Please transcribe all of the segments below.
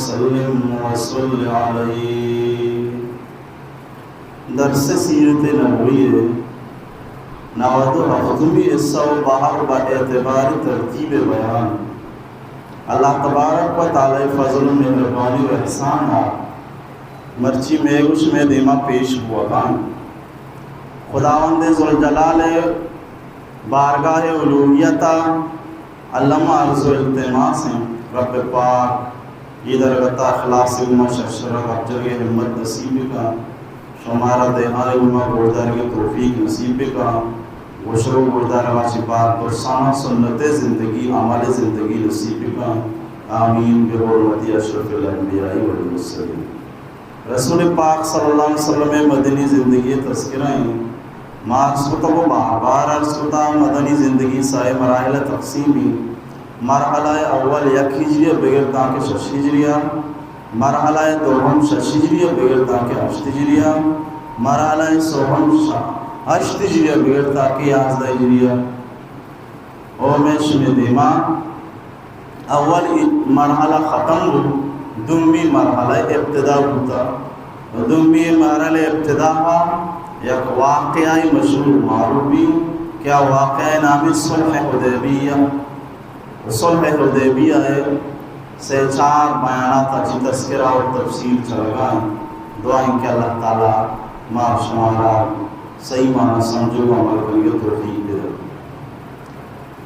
وسلم وصل عليه۔ درس سیرت نبوی نود و ہفتمی حصہ و بہر با اعتبار ترتیب بیان اللہ تبارک و تعالی فضل و مہربانی و احسان آ مرچی مئے گوش مئے دیما پیش بوگان۔ خداوند ذوالجلال بارگاہ الوہیت ء الم عرض و التماس انت، رب پاک اے درگت ء اخلاص ء گوما شرشر ء گپ جنگ ء ہمت نصیب بکن، شمارا دہان ء گوما گوشدارگ ء توفیق نصیب بکن، گوشگ و گوشدارگ ء چہ پاک ترسان ء سنت ء زندگی، عمل ء زندگی نصیب بکن۔ آمین بحرمت اشرف الانبیاء والمرسلین۔ رسول پاک صلی اللہ علیہ وسلم ء مدنی زندگی ء تذکرہ انت۔ ما عرض کتگ و بار بار عرض کتگ، مدنی زندگی سئے مراحل ء تقسیم انت۔ مرحلہ اول یک ہجری ء بگر دانکہ شش ہجری ء، مرحلہ دوم شش ہجری ء بگر دانکہ ہشت ہجری ء، مرحلہ سوم ش-، ہشت ہجری ء بگر دانکہ یازدہ ہجری ء۔ او مئے شمئے دیما اول مرحلہ ختم بوت، دومی مرحلہ ابتدا بوتا۔ و دومی مرحلہ ابتدا ء یک واقعہ مشہور و معروف بی کہ آ واقعہ نامی صلح حدیبیہ۔ و صلح حدیبیہ ء سے چار بیانات ء چی تذکرہ و تفصیل چلگا انت۔ دعا انت کہ اللہ تعالی ما شمارا صحیح معنی سمجھو و عمل کنگے توفیق بدے۔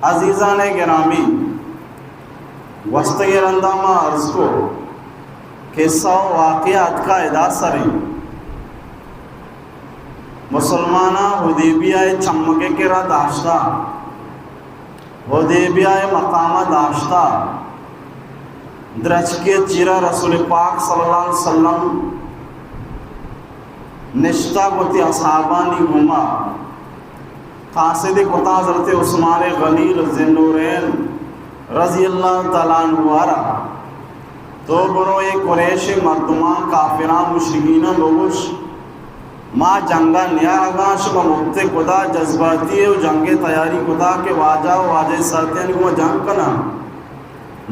عزیزان گرامی، گوستگیں رندا ما عرض کو کہ قصہ و واقعہ اتکا ادا سریں۔ مسلماناں حدیبیہ ء چمگ ء کرا داشتا، حدیبیہ ء مقام ء داشتا، درچکے چیرا رسول پاک صلی اللہ علیہ وسلم نشتگ وتی اصحابانی گوما۔ قاصد کتا حضرت عثمان غنی ذی النورین رضی اللہ تعالی عنہ را، تو برو اے قریش مردمان، کافران، مشرکیناں بگوش، ما جنگا نیارگاں، شما مبت کتا جذباتی و جنگ تیاری کتا کہ واجہ و واجہ ساتیانی گوما جنگ کناں۔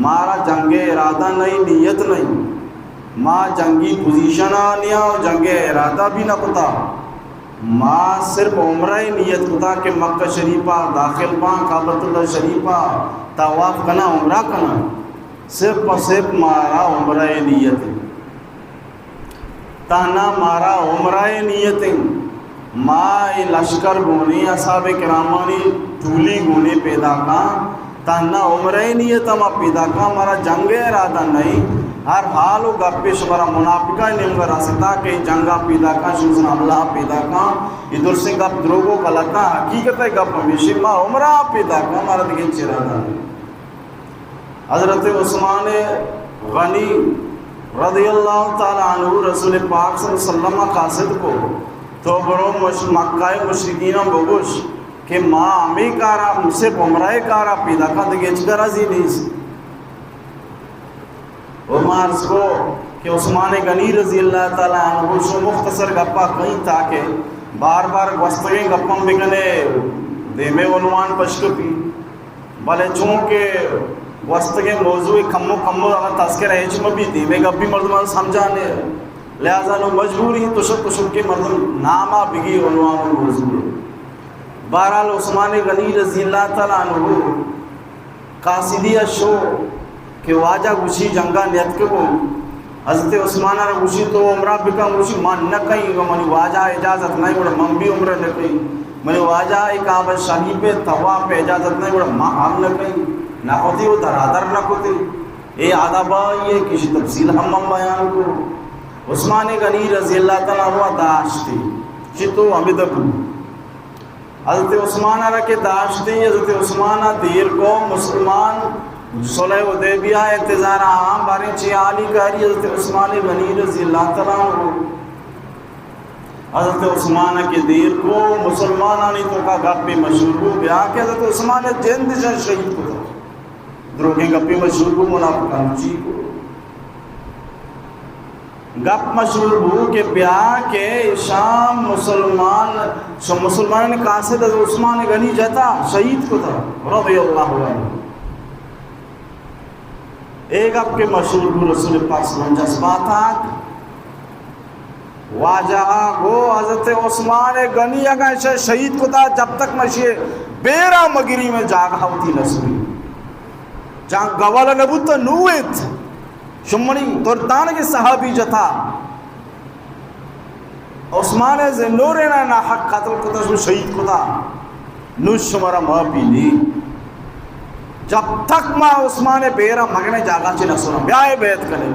مارا جنگ ء ارادہ نئیں، نیت نئیں۔ ما جنگی پوزیشن ء نیاں و جنگ ء ارادہ بھی نہ کتا۔ ما صرف عمرہ ء نیت کتا کہ مکہ شریف ء داخل باں، کعبۃ اللہ شریف ء طواف کناں، عمرہ کناں۔ صرف و صرف مارا عمرہ ء نیت انت۔ تہنا مارا عمرہ ء نیت انت۔ ما اے لشکر گونیں، اصحاب کرامانی ٹولی گونیں پیداکاں، تہنا عمرہ ء نیت ء ما پیداکاں، مارا جنگ ء ارادہ نئیں۔ ہر حال و گپے شمارا منافقاں نیمگا رستا کہ جنگ ء پیداکاں، شمسن حملہ ء پیداکاں، اے درسیں گپ دروگ و غلطاں، حقیقت ء گپ ہمیشی ما عمرہ ء پیداکاں، مارا دگہ ہچ ارادہ نئیں۔ حضرت عثمان غنی رضی اللہ تعالی عنہ رسول پاک صلی اللہ علیہ وسلم ء قاصد کو، تو برو مش-، مکہ ء مشرکیناں بگوش کہ ما ہمے کارا، صرف عمرہ ء کارا پیداکاں، دگہ ہچ غرضی نیست۔ و ما عرض کو کہ عثمان غنی رضی اللہ تعالی عنہ شو مختصر گپا کئیں تاکہ بار بار گوستگیں گپاں بکنے، دیمے عنوان پشکپی۔ بلے چونکہ گوستگیں موضوع کمو کمو اگاں تذکرہ ہچ مہ بیت، دیمے گپ بھی مردمان سمجھانے، لہذا نوں مجبوری تشک تشک کہ مردم ناما بگی عنوان و موضوع۔ بہرحال عثمان غنی رضی اللہ تعالی عنہ قاصدی ء شو کہ واجہ گوشی جنگا نیتک بو۔ حضرت عثمان ء را گوشی تو عمرہ بکن، گوشی من نہ کئیں، اگاں منی واجہ ء اجازت نہ گڑا من بھی عمرہ نہ کئیں۔ منی واجہ ء کعبہ شریف ء طواف ء اجازت نہ گڑا ما ہم نہ کئیں۔ نہ کتی و درادر نہ کتی۔ اے آداب آئی ء کشی تفصیل ہم من بیان کو۔ عثمان غنی رضی اللہ تعالی عنہ داشتی چی تو ہمیں دبو۔ حضرت عثمان ء را کہ داشتی، حضرت عثمان ء دیر کو، مسلمان صلح حدیبیہ انتظار آں، باریں چی حالی کاری حضرت عثمان غنی رضی اللہ تعالی عنہ۔ حضرت عثمان ء کہ دیر کو، مسلمانانی توکا گپے مشہور بو، بیا کہ حضرت عثمان ء جند شان شہید کتا۔ دروگیں گپے مشہور بو، منافقان چی کو۔ گپ مشہور بو کہ بیا کہ شام مسلمان، شو مسلمانانی قاصد از عثمان غنی جتا، شہید کتا، رضی اللہ عنہ۔ اے گپ کہ مشہور بو رسول پاک صلی اللہ علیہ وسلم جذبات آت، واجہ گو حضرت عثمان غنی اگاں شہ شہید کتا، جب تک مشی بیرا مگری میں جاگہ ہوتی نسوی۔ جان گوالا نبوت نویت شمنی دردان کے صحابی جتا۔ عثمان زنورے نا ناحق قتل کتا، شو شہید کتا، نو شمارا معافی نی۔ جب تک ما عثمان بیرا مگنے جاگہ چے نسونا۔ بیائے بیعت کنے۔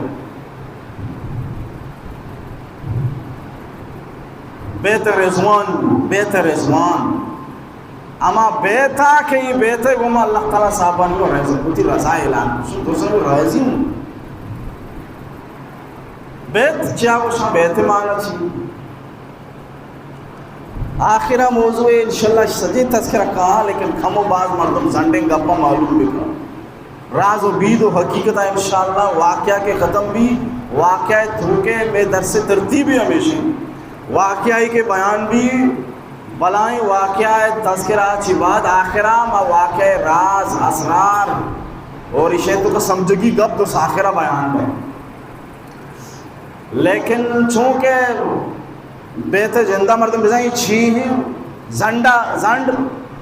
بیعت رضوان، بیعت رضوان۔ اما بیعتا کہ یہ بیعت گوما اللہ تعالی صاحبانی کو رضا، وتی رضا اعلان۔ شو دوستان راضی ہوں۔ بیعت چیا گوشاں؟ بیعت معنی چی؟ آخرا موضوع انشاءاللہ سجے تذکرہ کہا، لیکن کم و باز مردم زنڈیں گپا معلوم بکن۔ راز و بید و حقیقت انشاءاللہ واقعہ کے ختم بھی، واقعہ توکے میں درس ترتیب ہمیشہ واقعہ کے بیان بھی، بلائیں واقعہ تذکرہ چی بعد آخرا ما واقعہ راز اسرار اور اشے تو کا سمجھگی گپ تو آخرا بیان ہے۔ لیکن چونکہ بیت جندہ مردم بزاں چی ہیں، زنڈا، زنڈ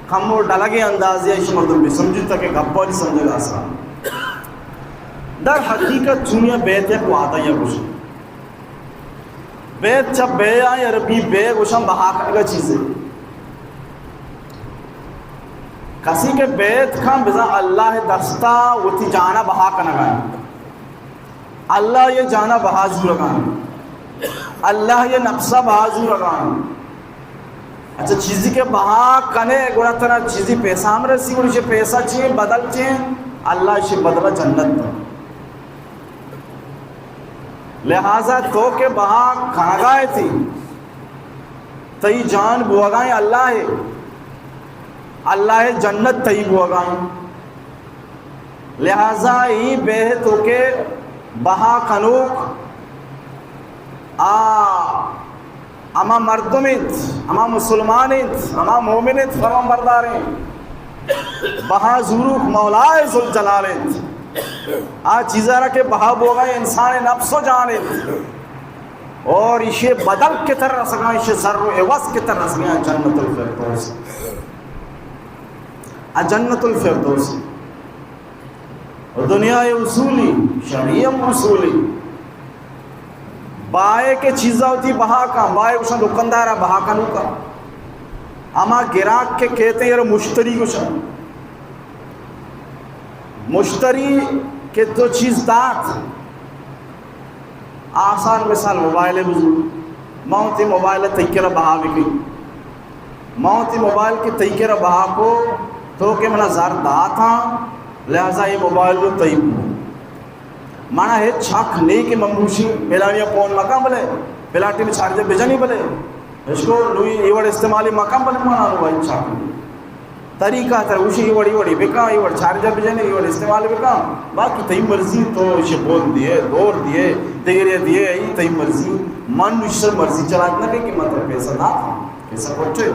کم و ڈلگے اندازے ایش مردم بسمجھتا کہ گپانی سمجھگ آسان۔ در حقیقت چونیا بیت یک وعدہ یا گوش۔ بیت چا بے آئیں عربی بے گوشاں بہا کنگا چیزے۔ کسی کہ بیت کن بزاں اللہ دستا وتی جانا بہا کنگا ہے۔ اللہ یہ جانا بہا زورگان، اللہ یہ نفسا بہا زورگان۔ اچھا، چیزی کہ بہا کنے گڑا ترا چیزی پیسہ ہم رسی، گڑا چے پیسہ چے بدل چے؟ اللہ شے بدلہ جنت دا۔ لہذا تو کہ بہا کنگائے تھی، تئی جان بوگائیں اللہ ہے، اللہ ہے جنت تئی بوگائیں۔ لہذا ای بے تو کہ بہا کنوک آ ہما مردم انت، ہما مسلمان انت، ہما مومن انت، فرمان بردار انت۔ بہا زوروک مولائے ذوالجلال انت۔ آ چیزا را کہ بہا بوگا انسان نفس و جان انت۔ اور ایشی بدل کے تر رسگا، ایشی زر و عوض کے تر رسگا جنت الفردوس۔ آ جنت الفردوس۔ و دنیا ء اصولی، شرعی ہم اصولی۔ بہائے کہ چیزا وتی بہا کن، بہائے گوشن دکاندارا بہا کنوکا۔ ہما گراک کہ کیتے یرا مشتری گوشن۔ مشتری کہ تو چیز دات، آسان مثال موبائل بزور۔ ما وتی موبائل تئی کرا بہا بکن۔ ما وتی موبائل کہ تئی کرا بہا کو، تو کہ منا زر داتاں، لہذا یہ موبائل رو تئی بو۔ منا ہچ حق نہیں کہ من بوشی پلانیا فون مکان بلے، پلاٹی میں چارجر بجنی بلے، اس کو نوی ایوڑ استعمالی مکان بلے، منا نو ہچ حق نہیں۔ طریقہ تر گوشی، اے وڑی وڑی بکن، اے وڑ چارجر بجنے، اے وڑ استعمال بکن، باقی تئی مرضی، تو ایشی بول دیے، دور دیے، دیرے دیے، ای تئی مرضی۔ من نو ایشی مرضی چلات نہ کہ من ترا پیسہ دات، پیسہ پچے۔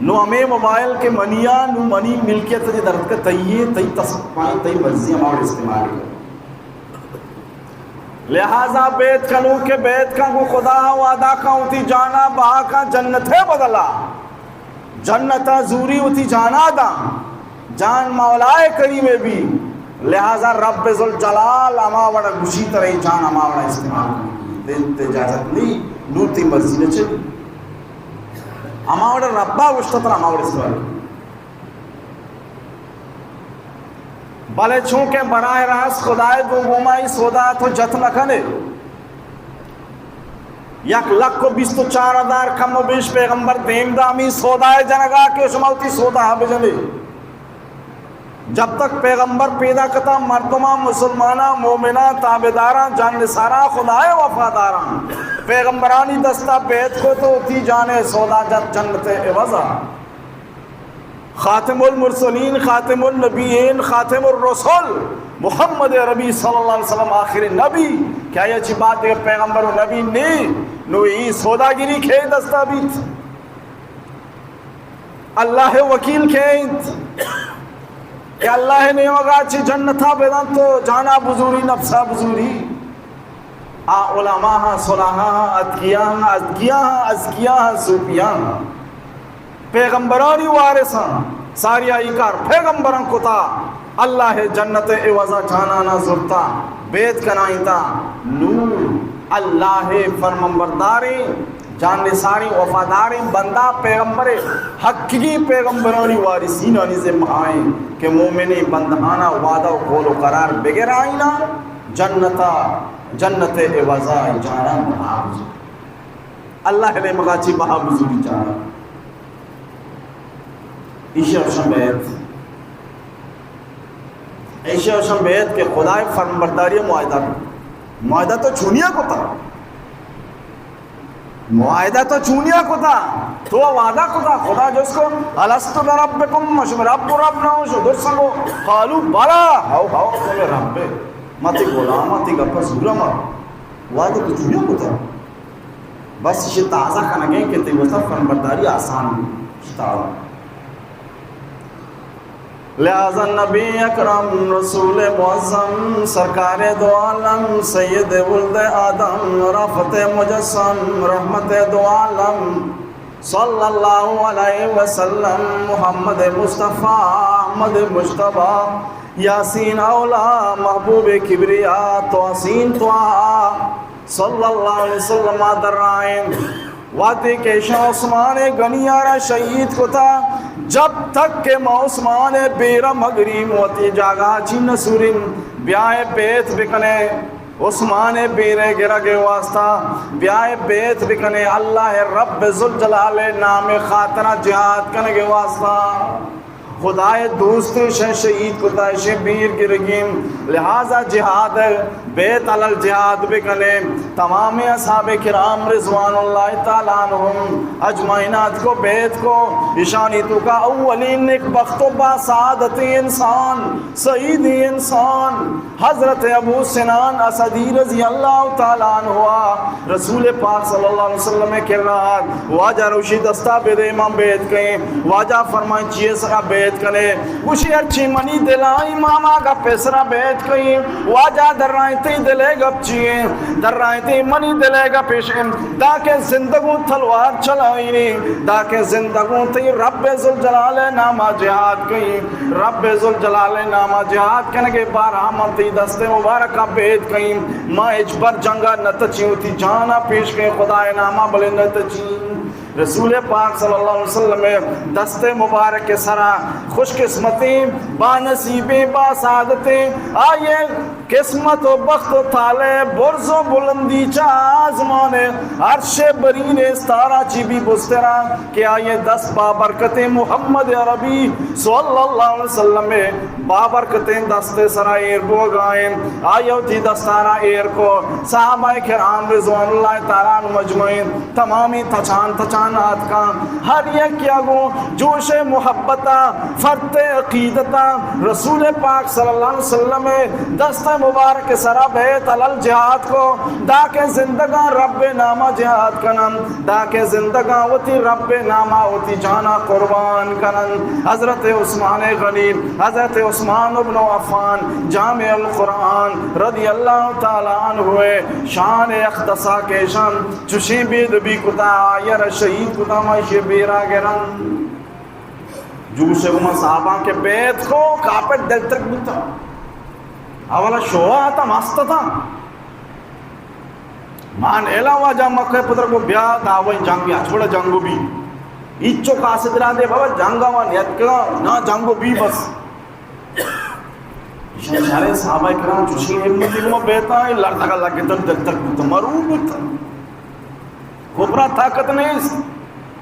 نو ہمے موبائل کہ منی آ، نو منی ملکیت جے درتکہ تئی، تئی تصرف، تئی مرضی ہما وڑ استعمال کن۔ لہذا بیت کنو کہ بیت کن گو خدا وعدہ کن وتی جانا بہا کن جنت ہے بدلا۔ جنت ء زوری وتی جانا داں، جان مولائے کریم ء بی۔ لہذا رب ذوالجلال ہما وڑ گوشی ترے جان ہما وڑ استعمال کن۔ دل تے اجازت نہیں، نو تی مرضی نہ چلی۔ ہما وڑ ربا گوشتا ترا ہما وڑ استعمال کن۔ بلے چونکہ براہ راست خدائے گوں گوما ای سودا تو جت نہ کنے۔ یک لکھ و بیست و چار ہزار کم و بیش پیغمبر دیم دامی سودائے جنگا کہ شما وتی سودا بجنے۔ جب تک پیغمبر پیدا کتا مردمان، مسلمانان، مومنان، تابعداران، جان نثاران، خدائے وفاداران پیغمبرانی دستا بیعت کو تو وتی جانے سودا جت جنت عوضا۔ خاتم المرسلین، خاتم النبیین، خاتم الرسل، محمد عربی صلی اللہ علیہ وسلم آخری نبی کہ آیا چی بعد دیگر پیغمبر و نبی نی، نو ای سوداگری کھے دستا بیت؟ اللہ وکیل کھے انت؟ کہ اللہ ءِ نیمگا چہ جنتا بدنت تو جانا بزوری، نفسا بزوری۔ آ علماء ہاں، صلحاء ہاں، اتقیاء ہاں، ازکیاء ہاں، ازکیاء ہاں، صوفیاء ہاں۔ پیغمبرانی وارثاں، ساری آئی کار پیغمبراں کتا، اللہ ءِ جنت ءِ عوضا جانانا زرتا، بیعت کنائینتا۔ نوں اللہ ءِ فرمانبرداریں، جان نثاریں، وفاداریں بندہ پیغمبر، حقیقی پیغمبرانی وارثینانی ذمہ آئیں کہ مومنیں بندہانا وعدہ و قول و قرار بگر آئینا جنتا، جنت ءِ عوضا جانا بہا بزور۔ اللہ ءِ نیمگا چہ بہا بزوری جانا۔ ایشی ءَ گوشن بیعت۔ ایشی ءَ گوشن بیعت کہ خدا ءِ فرمانبرداری ءِ معاہدہ۔ معاہدہ تو چونیا کتا؟ معاہدہ تو چونیا کتا؟ تو وعدہ کتا، خدا جست کو، الست بربکم، شما رب و رب نہ ہو، شو درست کو، قالوا بلی، ہو، ہو، تمہیں رب ہے، ما تی غلام، ما تی گپا زورا ما۔ وعدہ تو چونیا کتا؟ بس ایشی تازہ کنگیں کہ تئی واسطہ فرمانبرداری آسان بی۔ ایشی تازہ۔ لہذا نبی اکرم، رسول معظم، سرکار دو عالم، سید ولد آدم، رأفت مجسم، رحمت دو عالم، صلی اللہ علیہ وسلم، محمد مصطفی، احمد مجتبی، یاسین اولی، محبوب کبریا، توسین طٰہٰ، صلی اللہ علیہ وسلم ءَ درائینت۔ وہدے کہ ایشاں عثمان غنی ءَ را شہید کتا، جب تک کہ ما عثمان بیر ءَ مگریں، وتی جاگہ ءَ چہ نہ سوریں، بیائے بیعت بکنے عثمان بیر ءِ گرگ ءِ واسطہ، بیائے بیعت بکنے اللہ رب ذوالجلال ءِ نام ءِ خاطر ءَ جہاد کنگ ءِ واسطہ۔ خدائے دوست ایشاں شہید کتا، ایشی بیر گرگیں، لہذا جہاد، بیعت علی الجہاد بکنے۔ تمام اصحاب کرام رضوان اللہ تعالی عنہم اجمعین اتکو بیعت کو۔ ایشانی توکا اولین نیک بخت و باسعادتیں انسان، سعیدیں انسان، حضرت ابو سنان اسدی رضی اللہ تعالی عنہ ءَ رسول پاک صلی اللہ علیہ وسلم ءِ کرا ات، واجہ را گوشی دستا بدے، من بیعت کئیں۔ واجہ فرمائیں چیئے سرا بیعت کنے؟ گوشی ہرچی منی دل ءَ آئی، ما ہما گپ ءِ سرا بیعت کئیں۔ واجہ درائیں تئی دل ءِ گپ چی ایں؟ درائیں تئی منی دل ءِ گپ ایش ایں، دانکہ زندگوں تلوار چلائینی، دانکہ زندگوں تئی رب ذوالجلال ءِ نام ءَ جہاد کئیں۔ رب ذوالجلال ءِ نام ءَ جہاد کنگ ءِ بارہ ءَ من تئی دست مبارک ءَ بیعت کئیں، ما ہچبر جنگ ءَ نہ تچیں، وتی جان ءَ پیش کئیں خدا ءِ نام ءَ، بلے نہ تچیں۔ رسول پاک صلی اللہ علیہ وسلم ءِ دست مبارک ءِ سرا خوش قسمتیں، بانصیبیں، باسعادتیں، آئی ءِ قسمت و بخت و طالع برز و بلندی چہ آزمان ءِ عرش ءِ برین ءِ استار ءَ چہ بی بزتر ءَ کہ آئی ءِ دست بابرکتیں محمد عربی صلی اللہ علیہ وسلم ءِ بابرکتیں دست ءِ سرا ایر بوگا ایں۔ آئی ءَ وتی دست ءَ را ایر کو۔ صحابہ کرام رضوان اللہ تعالی عنہم اجمعین تمامیں تچان تچان آتکاں۔ ہر یکے ءَ گوں جوش محبت ءَ، فرط عقیدت ءَ رسول پاک صلی اللہ علیہ وسلم ءِ دست مبارک ءِ سرا بیعت علی الجہاد کو، دانکہ زندگاں رب ءِ نام ءَ جہاد کنن، دانکہ زندگاں وتی رب ءِ نام ءَ وتی جان ءَ قربان کنن۔ حضرت عثمان غنی، حضرت عثمان ابن عفان، جامع القرآن رضی اللہ تعالی عنہ ءِ شان ءِ اقتضا کہ ایشاں چوشیں بے ادبی کتا، آئی ءَ را شہید کتا، ما ایشی ءِ بیرا گرن۔ جوش ءَ گوما صحاباں کہ بیعت کو، کافر دل ترک بوتا۔ اولا شوہا آتا، مست آتا۔ مان اعلان واجہ مکہ پتر کو بیا دعوی جنگ، ہچ وڑا جنگ بی۔ ہچو کاسے دلا دے بابا، جنگ ءَ ما نیت کنا، نا جنگ بی بس۔ ایشاں چاریں صحابہ کرام چوشیں ہمتی گوما بیتا، اے لڑتگا لگتن، دل تک بوتن، مروب بوتن۔ کفرا طاقت نیست،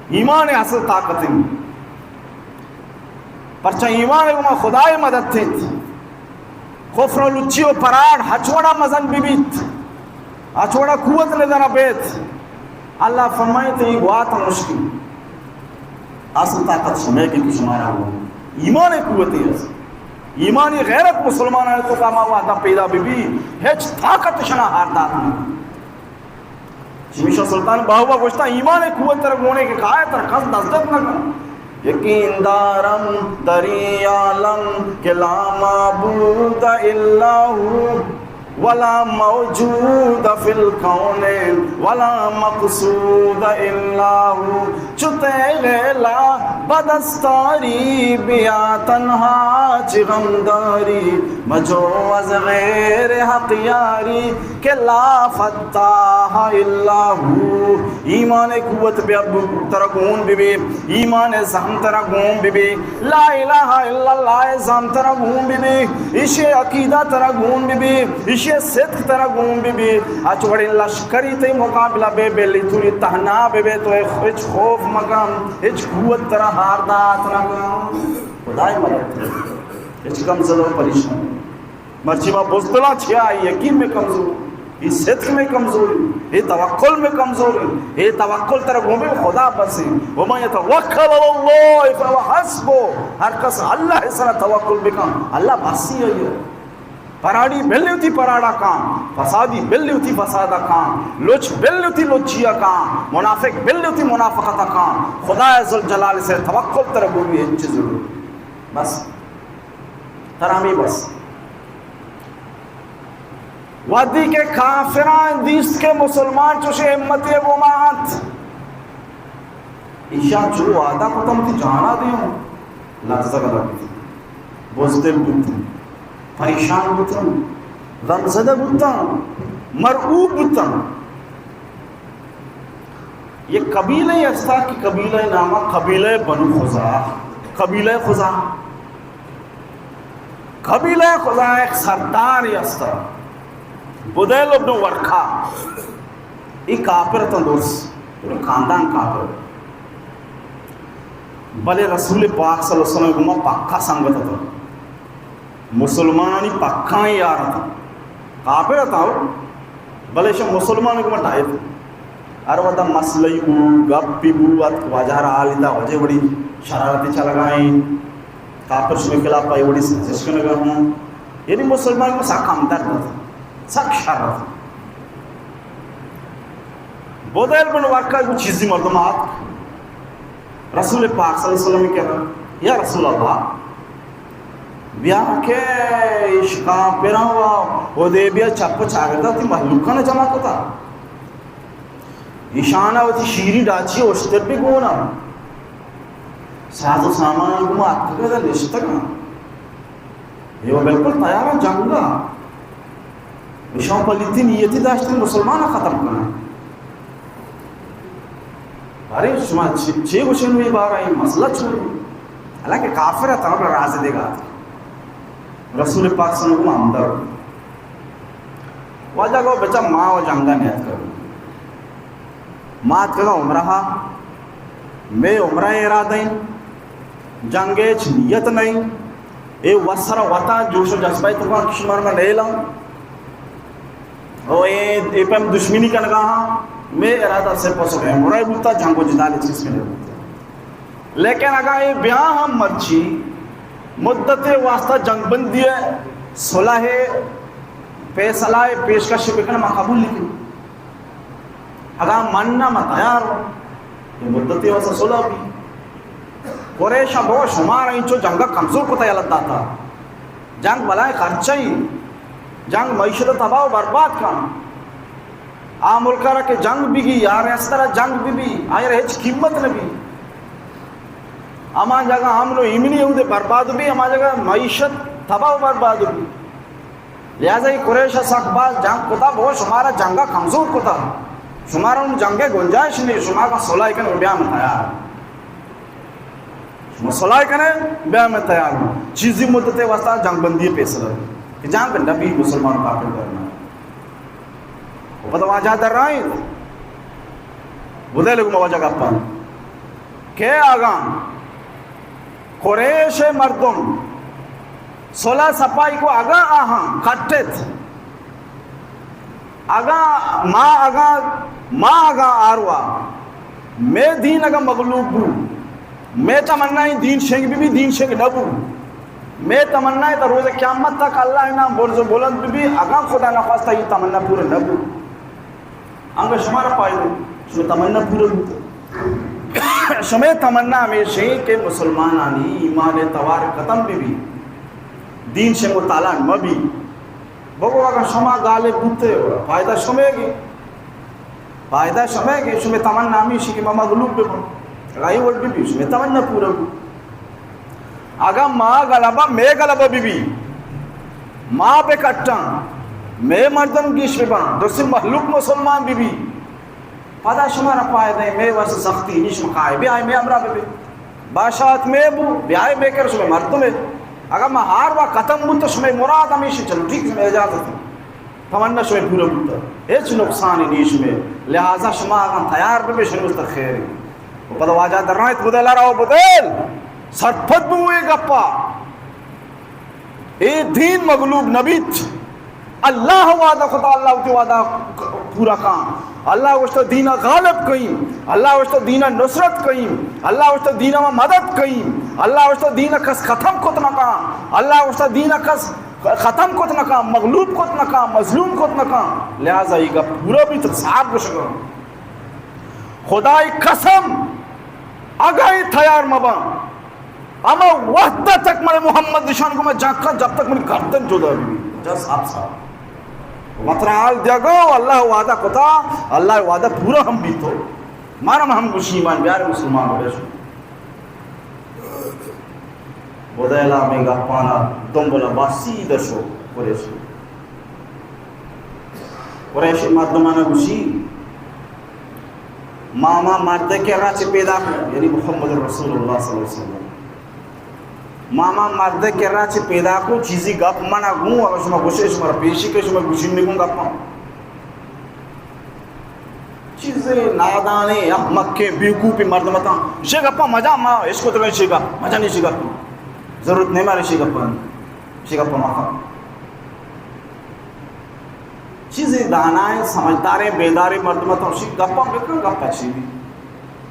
ایمان اصل طاقت انت۔ پرچا ایمان گوما خدائے مدد انت۔ کفر و لچی و پراڈ ہچ وڑا مزن بہ بیت، ہچ وڑا قوت ندارا بیت۔ اللہ فرمائیت، اے گوات مشکل۔ اصل طاقت شمئے کہ شمارا ہو۔ ایمان قوت ہے۔ ایمانی غیرت مسلمانانی توکا ہما وہدا پیدا بہ بی، ہچ طاقت شنا ہار دات نہ۔ چمیشا سلطان باہو ءَ گوشتا، ایمان قوت تر گونے کہ کائے تر کس نزدت نہ کن۔ یقین دارم در این عالم که لا معبود الا هو، ولا موجود فی الکون، ولا مقصود الا هو. چو تیغ لا بدستاری، بیا تنها چه غم داری، مجو از غیر حق یاری، که لا فتاح الا هو. ایمان قوت بیا ترا گون ببی، ایمان زحم ترا گون ببی، لا الہ الا اللہ زحم ترا گون ببی، ایشی عقیدہ ترا گون ببی، ایشی صدق ترا گون ببی. اچ وڑیں لشکری تئی مقابلہ بے، بلی توری تہنا ببے، تو ہچ خوف مکن، ہچ قوت ترا ہار دات نکن. خدای مدد. ہچ غم زدہ و پریشان. مرچی ما بزدلاں چیا، اے یقین میں کمزور، اے صدق میں کمزور، اے توکل میں کمزور، اے توکل ترا گوں بے خدا بس ایں. ومن یتوکل علی اللہ فهو حسبہ. ہر کس اللہ سرا توکل بکن، اللہ بس ایں. پراڑی بلی وتی پراڑا کاں، فسادی بلی وتی فسادا کاں، لچ بلی وتی لچیا کاں، منافق بلی وتی منافقتا کاں. خدا ذوالجلال سرا توکل ترا گوں بے، ہچ ضرورت. بس. ترا ہمے بس. وہدی کہ کافراں دیست کہ مسلمان چوشیں ہمتے گوما انت، ایشاں چو وعدہ کتم وتی جانا دیاں، لرزگ لگت، بزدل بوتاں، پریشان بوتاں، غمزدہ بوتاں، مرعوب بوتاں. یک قبیلہ استا کہ قبیلہ نام قبیلہ بنو خزاعہ. قبیلہ خزاعہ، قبیلہ خزاعہ یک سردارے استا، بدیل ابن ورقا. اے کافر اتاں، درست پورا خاندان کافر. بلے رسول پاک صلی اللہ علیہ وسلم گوما پکا سنگت اتاں. مسلمانانی پکائیں یار اتاں. کافر اتاں، بلے ایشاں مسلمان گوما ٹاہیت. ہر وہدا مسئلہ بو، گپے بو، اتک واجہ را حال دا، واجہ وڑی شرارتی چلگائیں، کافر شمے خلاف اے وڑی سازش کنگا ہوں. یعنی مسلمان گوما سک ہمدرد اتاں، سک شر اتاں. بدیل بن ورقا گو چیزی مردم آتک رسول پاک صلی اللہ علیہ وسلم کرا، یا رسول اللہ، بیا کہ اش کافراں و حدیبیہ چپ چاگردا تی مخلوقاں جمع کتا. ایشانا وتی شیری ڈاچی اشتر بی گونا. ساز و سامان گوما اتکگا نشتگا. اے و بالکل تیار ایں جنگ ءَ. ایشاں پلیتی نیتی داشتن مسلمان ءَ ختم کنن. ارے شما چے، چے گوشن اے بارہ، اے مسئلہ چون ایں؟ حالانکہ کافر اتاں، بلے راز دیگا اتاں. رسول پاک صلی اللہ علیہ وسلم اندر. واجہ گو بچا ما و جنگا نیاتکگ. ما اتکگاں عمرہ ءَ، مئے عمرہ ءِ ارادہ ایں، جنگ ءِ ہچ نیت نہ ایں. اے وت سرا وتا جوش و جذبہ ءِ توکا کہ شمارا ما نیلاں. او اے، اے پیم دشمنی کنگا ہاں، مئے ارادہ صرف و صرف عمرہ بوتا، جنگ و جدال چیز میں نہ بوتا. لیکن اگاں اے بیاں ہم مرچی مدتے واسطہ جنگ بندی ءِ صلح ءِ فیصلہ ءِ پیشکش بکن، ما قبول نہ کنیں. اگاں من نہ، من تیار اوں. اے مدتے واسطہ صلح بی. قریش ءَ بو شمارا انچو جنگ ءَ کمزور کتا، یلہ داتا. جنگ بلائیں خرچہ ایں. جنگ معیشت ءَ تباہ و برباد کن. آ ملک ءَ را کہ جنگ بگی، آ ریاست ءَ را جنگ ببی، آئی ءَ را ہچ قیمت نہ بی. ہما جگہ امن و ایمنی اودے برباد بی، ہما جگہ معیشت تباہ و برباد بی. لہذا اے قریش ءَ سک باز جنگ کتا، بگو شمارا جنگ ءَ کمزور کتا، شمارا اوں جنگ ءِ گنجائش نہیں، شما اگاں صلح کنے بیا من تیار. شما صلح کنے بیا من تیار ہوں. چیزی مدت ءِ واسطہ جنگ بندی ءِ فیصلہ کہ جنگ نبی، مسلمان کافر درنا. و پدا واجہ در آئیں. بدے لگو ما واجہ گپاں کہ اگاں قریش ءِ مردم صلح صفائی کو، اگاں آہاں کٹت، اگاں ما، اگاں ما، اگاں آروا، مئے دین اگاں مغلوب بو، مئے تمنا ایں دین شنگ بی بی، دین شنگ نہ بو. مئے تمنا ایں تا روز قیامت تک اللہ ءِ نام برز و بلند بی بی، اگاں خدا نخواستہ اے تمنا پورا نہ بو. انگا شمارا پائدہ، شما تمنا پورا بوتا. شمئے تمنا ہمیش انت کہ مسلمانانی ایمان ءِ توار ختم بہ بی، دین شمئے مطالعہ مہ بی۔ بگو اگاں شما غالب بوتے، فائدہ شمئے گے، فائدہ شمئے گے۔ شمئے تمنا ہمیش انت کہ ما مغلوب بہ باں۔ اگاں اے وڑ بہ بی، شمئے تمنا پورا بو۔ اگاں ما غلبہ، مئے غلبہ بہ بی، ما بہ کٹاں، مئے مردم گیش بہ باں، درسیں مہلوک مسلمان بہ بی، پدا شمارا فائدہ ایں، مئے واسطہ سختی نی، شما کائے بیائے مئے ہمراہ بہ بے۔ باشات مئے بو، بیائے مئے کر، شمئے مردم اے۔ اگاں ما ہار وا ختم بوت تو شمئے مراد ہمیش انت، چلو ٹھیک، شمئے اجازت انت۔ تمنا شمئے پورا بوت، ہچ نقصان نی شمئے۔ لہذا شما اگاں تیار بہ بے، شمئے واسطہ خیر انت۔ و پدا واجہ درائینت، بدل ءَ را، او بدل، سرپد بو اے گپا۔ اے دین مغلوب نہ بیت۔ اللہ وعدہ کتا، اللہ وتی وعدہ پورا کاں۔ اللہ گوشتا دین ءَ غالب کئیں، اللہ گوشتا دین ءَ نصرت کئیں، اللہ گوشتا دین ءَ ما مدد کئیں، اللہ گوشتا دین ءَ کس ختم کت نہ کاں، اللہ گوشتا دین ءَ کس ختم کت نہ کاں، مغلوب کت نہ کاں، مظلوم کت نہ کاں۔ لہذا اے گپ پورا بیت، صاف گوشگاں۔ خدائے قسم، اگاں اے تیار مباں، ہما وہد ءَ تک من محمد نشان کو من جنگ کن، جب تک من گردن جدا بی۔ جا صاحب صاحب۔ مترا حال دیگا، اللہ وعدہ کتا، اللہ وعدہ پورا ہم بیتو۔ مارا ہم گوشی ایمان بیار مسلمان بڑے شو۔ بدیلا ہمے گپانا دنبلا با سیدہ شو قریش۔ قریش مردمانا گوشی، ما ہما مردے کرا چہ پیدا کو، یعنی محمد رسول اللہ صلی اللہ علیہ وسلم۔ ما ہما مردے کرا چہ پیدا کو، چیزی گپ منا گوں، اگر شما گوشے، شما را پیشی کہ شما گوشی نگوں گپاں۔ چیزے نادانیں، احمقیں، بیوقوفیں مردم اتاں۔ شے گپاں مجا ما اشکتگاں، شے گپ مجا نہیں، شے گپ ضرورت نہیں مارے، شے گپاں، شے گپاں مکن۔ چیزے دانائیں، سمجھداریں، بیداریں مردم اتاں، شی گپاں بکن، گپ چی بی؟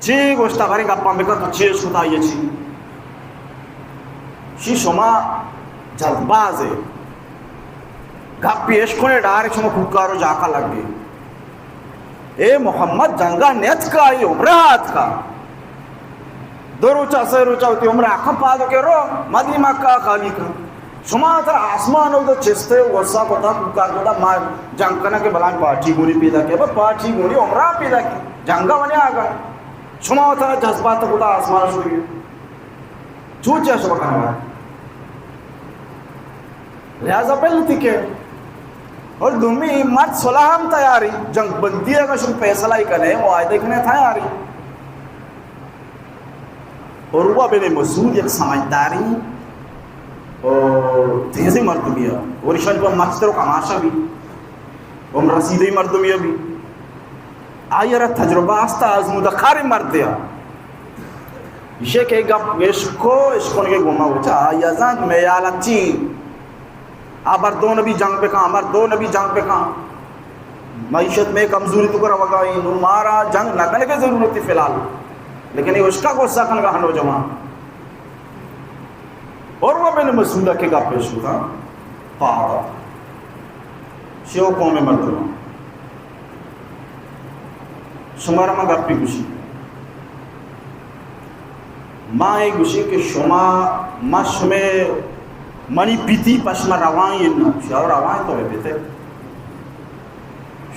چی گوشتا، باریں گپاں بکن، تو چی اشکتا، یہ چی؟ شی شما جلدبازے۔ گپی اشکنے، ڈائریکٹ شما کوکارو جاکا لگے۔ اے محمد جنگا نیتکا، اے عمرہ آتکا۔ دو روچا، سے روچا وتی عمرہ کن پاد کے رو، مدی مکہ خالی کن۔ شما تر آسمان او چستے و غصہ کتا، کوکار کتا، ما جنگ کنا کہ بلائیں پارٹی گونی پیدا کے، بس پارٹی گونی عمرہ پیدا کے، جنگا ونے آگا۔ شما تر جذبات کتا آسمان شروع۔ چوچا شما کنا۔ لہذا پہلے تھی کہ، اور دومی مرد صلح ہم تیاری، جنگ بندی اگر شما فیصلہ ہی کنے، معاہدے کنے تیاری۔ عروہ بن مسعود یک سمجھداری اور تیزیں مردمی ءَ، اور ایشانی پہ مستر و کماشا بی، عمر رسیدگی مردمی ءَ بی۔ آئی ءَ را تجربہ است، آزمودہ کاریں مردے ءَ۔ ایشی کہ گپ اشکو، اشکن کے گوما وچا، آئی ءَ زانت میال چی۔ آ بر دو نبی جنگ بکن، آ بر دو نبی جنگ بکن۔ معیشت میں کمزوری تو کر وگا، نو مارا جنگ نہ کرنے کی ضرورت ہے فی الحال۔ لیکن یہ اس کا غصہ کن گا نوجوان۔ عروہ بن مسعود کہ گپ پیش کتا، پادا۔ شیو قوم مردم۔ شمارا ما گپی گوشی۔ ما اے گوشی کہ شما، ما شمے منی پیتی پشما روانی اناں۔ شیو روانی تو پیتے۔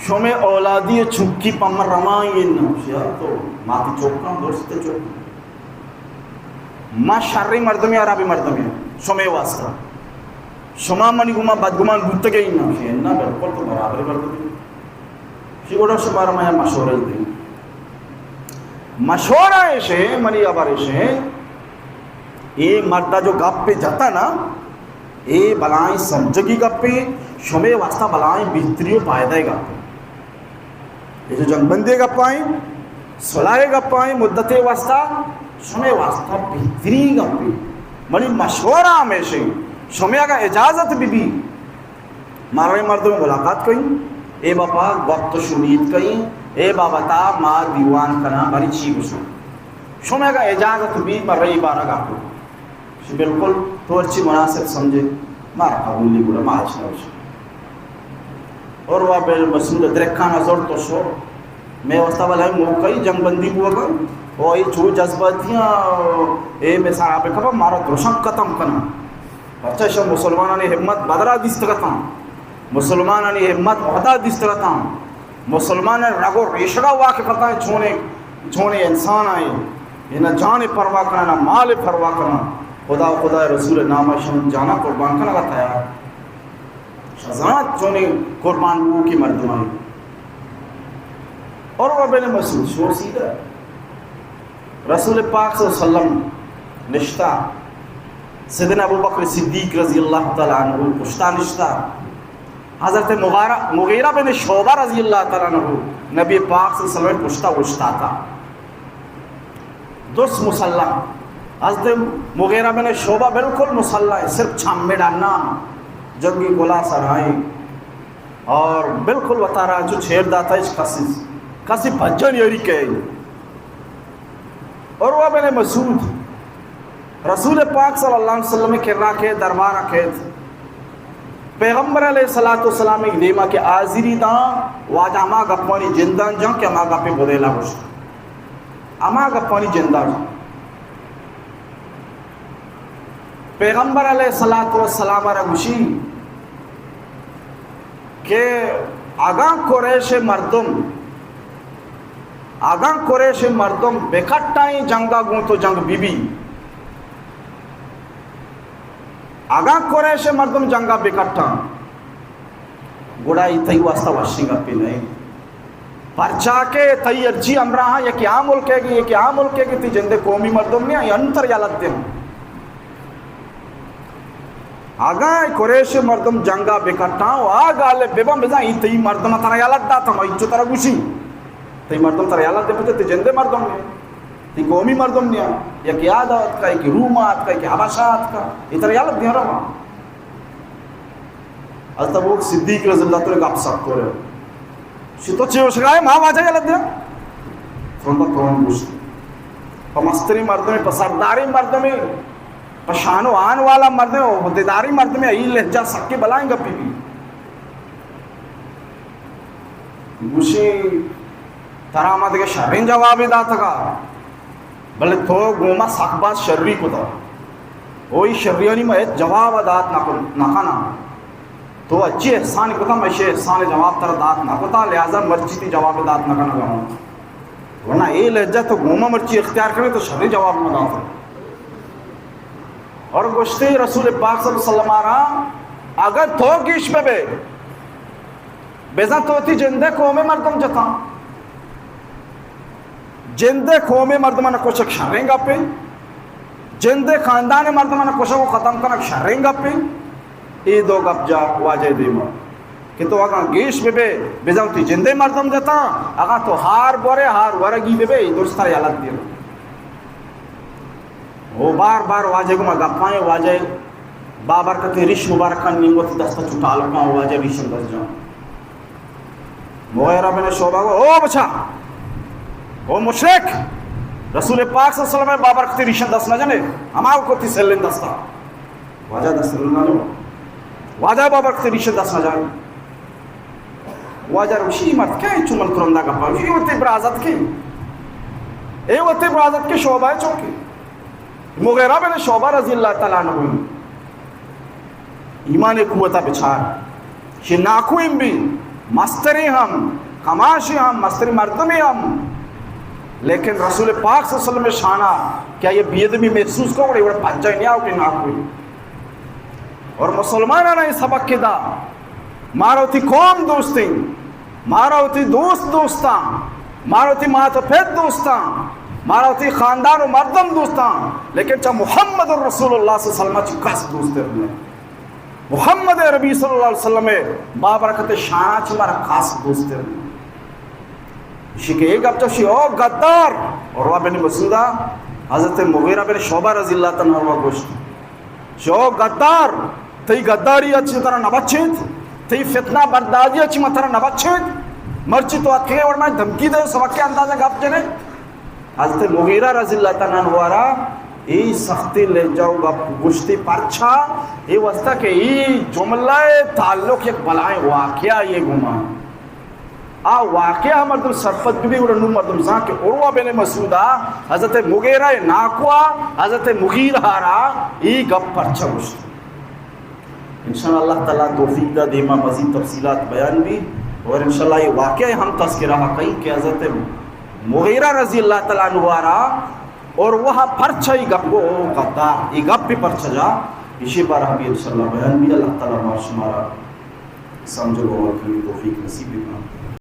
شمے اولادی چکی پما روانی اناں۔ شیو تو ماتی چکاں، درست چکاں۔ ما شریں مردمے، حرابیں مردمے شمے واسطہ۔ شما منی گما بدگمان بوتگے اناں۔ شیو نا، بالکل تو برابر مردمے۔ چی گڑا شمارا ما مشورہ دیں۔ مشورہ ایشیں، منی خبر ایشیں، اے مردا جو گپ جتا نا، اے بلائیں سمجھگی گپیں، شمے واسطہ بلائیں بہتری و فائدہ گپیں۔ اے جو جنگ بندی گپائیں، صلح گپائیں، مدتے واسطہ، شمے واسطہ بہترین گپیں۔ منی مشورہ ہمیشیں، شمے اگر اجازت بی بی، مارا اے مردم ملاقات کئیں، اے بابا وقت شنید کئیں، اے بابتا ما دیوان کناں، باری چی گوشاں۔ شما اگا اجازت بی، مارا اے بارا گپ کو۔ شی بالکل تو ہرچی مناسب سمجھے، مارا قبولی گڑا ما ہچ نہ گوشاں۔ عروہ بن مسعود درکانا زور تو شو، مئے واسطہ بلائیں موقعی جنگ بندی بوگا، او اے چو جذباتیاں، اے مثال آپ کبا مارا درشان ختم کنا۔ پرچہ شو مسلمانانی ہمت بدرا دیستگتاں، مسلمانانی ہمت وحدا دیستگتاں، مسلمان رگ و ریشگا واقف اتاں، چونے، چونے انسان آئے، یہ نہ جان پرواہ کنا، نہ مال پرواہ کنا، خدا و خدا رسول نام شان جانا قربان کنا تیار۔ شزانت چونیں قربان بوؤکی مردمانی۔ عروہ بن مسعود شو سیدھا رسول پاک صلی اللہ علیہ وسلم نشتا، سیدنا ابو بکر صدیق رضی اللہ تعالی عنہ پشتا نشتا، حضرت مغارہ، مغیرہ بن شعبہ رضی اللہ تعالی عنہ نبی پاک صلی اللہ علیہ وسلم پشتا اوشتاتا۔ درست مسلح۔ حضرت مغیرہ بن شعبہ بالکل مسلح ہے، صرف چم ڈنا، جنگی گلا سرائیں اور بالکل وتارا چو چھیر داتا، ہچ کسی، کسی بھجن یاری کہے۔ عروہ بن مسعود رسول پاک صلی اللہ علیہ وسلم کرا کے دربارا کیت۔ پیغمبر علیہ الصلوۃ والسلام ایک دیما کہ حاضری داں، واجہ ہما گپانی جندان جاں کہ ہما گپے بدیلا گوشت۔ ہما گپانی جندان۔ پیغمبر علیہ الصلوۃ والسلام را گوشی کہ اگاں قریش مردم، اگاں قریش مردم بکٹائیں جنگا گوں تو جنگ بی بی، اگاں قریش مردم جنگا بکٹاں، گڑا ای تئی واسطہ وشیں گپے نہ انت۔ پرچا کہ تئی ہرچی ہمراہاں یکے آ ملکے گی، یکے آ ملکے گی، تئی جندے قومی مردم نیا، ای انتر یلت دیم۔ اگاں قریش مردم جنگا بکٹاں و آ غالب بباں، بزاں ای تئی مردم ترا یلت داتاں، ما ایچو ترا گوشی۔ تئی مردم ترا یلت دیم، پچے تئی جندے مردم نیا۔ تئی قومی مردم نیا۔ یکے آ دا اتکا، یکے روما اتکا، یکے حبشہ اتکا۔ ای ترا یلت دیم رواں۔ حضرت ابوبکر صدیق رضی اللہ تعالی عنہ گپ سک کرے۔ شی تو چے وشگائے ما واجہ یلہ دیا؟ ترندا ترند گوشت۔ پہ مستری مردمے، پہ سرداری مردمے، پہ شان و آن والا مردمے، عہدیداری مردمے، ای لہجہ سکے بلائیں گپی بی۔ گوشی، ترا ما دگہ شریں جوابے داتگا، بلے تو گوں ما سک باز شری کتا۔ او ای شریانی ما ہچ جواب دات نہ کن-، نہ کناں۔ تو اچی احسان کتا، ما اشی احسان جواب ترا دات نہ کتا، لہذا مرچی تی جواب دات نہ کنگا ہوں۔ ورنہ اے لہجہ تو گوں ما مرچی اختیار کنے تو شریں جواب ما داتا۔ اور گوشتے رسول پاک صلی اللہ علیہ وسلم آرا، اگر تو گیش ببے، بزاں تو وتی جندے قومے مردم جتاں۔ جندے قومے مردماں کشگ شریں گپے، جندے خاندانے مردماں کشگ و ختم کنگ شریں گپے۔ اے دو گپ جا واجہ دیما کہ تو اگاں گیش ببے، بزاں وتی جندے مردم جتاں، اگاں تو ہار بورے، ہار ورگی ببے، اے درستر یلت دیر۔ او بار بار واجہ گوما گپاں، واجہ بابرکتیں ریش مبارکاں نیمگو وتی دستا چو ٹالکاں، واجہ ریشم دست جاں۔ مغیرہ بن شعبہ گو، او بچا، او مشرک، رسول پاک صلی اللہ علیہ وسلم بابرکتیں ریشم دست نہ جنے، ہما کو تی سلن دستا۔ واجہ دست نہ جنے، واجہ بابرکتیں ریشم دست نہ جنے۔ واجہ روشی مرد کہ چو من ترندا گپا، اے وتی برازت کے، اے وتی برازت کے شعبہ چوکے۔ مغیرہ بن شعبہ رضی اللہ تعالی عنہ ایمان قوتا بچار، شی ناکوئیں بی، مستری ہم، کماشی ہم، مستری مردمی ہم، لیکن رسول پاک صلی اللہ علیہ وسلم شانا کہ یہ بیدمی محسوس کو، وڑے وڑے پنجائی نیا کہ ناکوئی۔ اور مسلماناں اے سبق دا، مارا وتی قوم دوستیں، مارا وتی دوست دوستاں، مارا وتی مات و پت دوستاں، مارا وتی خاندان و مردم دوستاں، لیکن چہ محمد رسول اللہ صلی اللہ علیہ وسلم چہ کس دوستر نہ۔ محمد عربی صلی اللہ علیہ وسلم بابرکت شانا چہ مارا کس دوستر نہ۔ شی کہ اے گپ چوشی، او غدار! عروہ بن مسعودا حضرت مغیرہ بن شعبہ رضی اللہ تعالی عنہ گوشت، شو غدار، تئی غداری ء چہ ترا نہ بچیت، تئی فتنہ برداری ء چہ ما ترا نہ بچیت۔ مرچی تو اتکے وڑ ما دھمکی دے، سبق کے اندازہ گپ جنے۔ حضرت مغیرہ رضی اللہ تعالی عنہ را اے سختی لہجہ و گپ گوشتی، پرچا؟ اے واسطہ کہ اے جملہ تعلق یک بلائیں واقعہ یہ گمان۔ آ واقعہ مردم سرپد بہ بی، گڑا نوں مردم زان کہ عروہ بن مسعود ءَ حضرت مغیرہ ناکو ءَ حضرت مغیرہ ءَ را اے گپ پرچا گوشت۔ انشاءاللہ اللہ تعالیٰ توفیق دا، دیما مزید تفصیلات بیان بی، اور انشاءاللہ اے واقعہ ہم تذکرہ کئی کہ حضرت مغیرہ رضی اللہ تعالیٰ عنہ ءَ را عروہ پرچا اے گپ، او غدار، اے گپ پرچا جا، ایشی بارہ بی انشاءاللہ بیان بی۔ اللہ تعالیٰ ما شمارا سمجھ و عمل کنگی توفیق نصیب بکنت۔